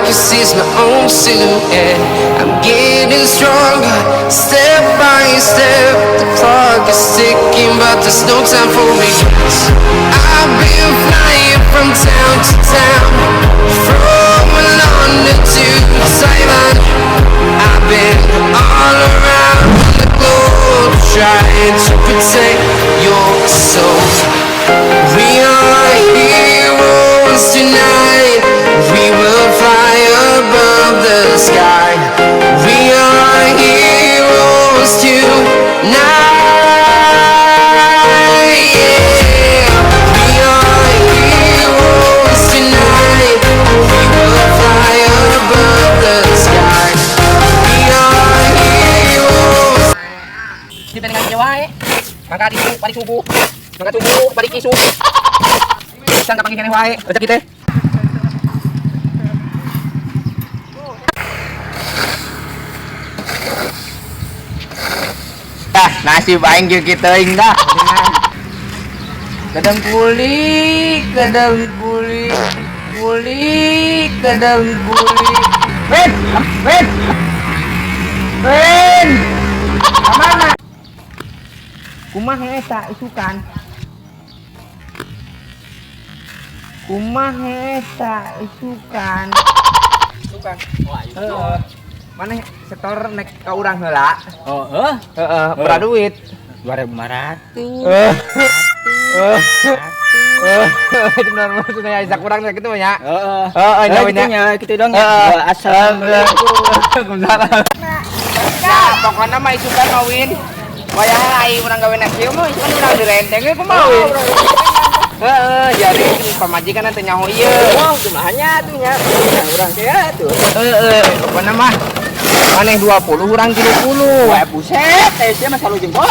Darkest is my own silhouette. I'm getting stronger, step by step. The clock is ticking, but there's no time for regrets. I've been flying from town to town, from London to Taiwan. I've been all around the globe trying to protect your soul. We are heroes tonight. We will fly above the sky. We are heroes tonight. Yeah. We are heroes tonight. We will fly above the sky. We are heroes. Kita dengan kieu wae. Mangga di balik subuh. Mangga subuh, balik isuk. Can kapanggih keneh wae, rezeki teh. Dah, nasib aing jeung kieu teuing dah. Kadang kulik, kadang kulik, kulik, kadang kulik. Win, Win, Win. Kamana? Kumaha eta isukan? Kumaha eta isukan? Isukan. Heeh. Maneh setor nek ka urang heula. Oh, eh, Heeh, berapa duit? 2500. Eh. Eh. Eh, itu normal maksudnya Isaac kurang gitu ya. Heeh. Heeh, Eh, nya gitu nya, gitu dong ya. Heeh. Assalamualaikum. Waalaikumsalam. Nah, pokoknya mah isukan mah Win. Wayah ai urang gawe na kieu mah isukan urang direnteng we kumaha Win. Heeh, jadi pamajikan teh nyaho ieu. Oh, kumaha nya tuh nya. Nah, urang teh ya tuh. Heeh, pokoknya mah maneh 20 urang 30. Wah, buset, teh sia mah salu jempol.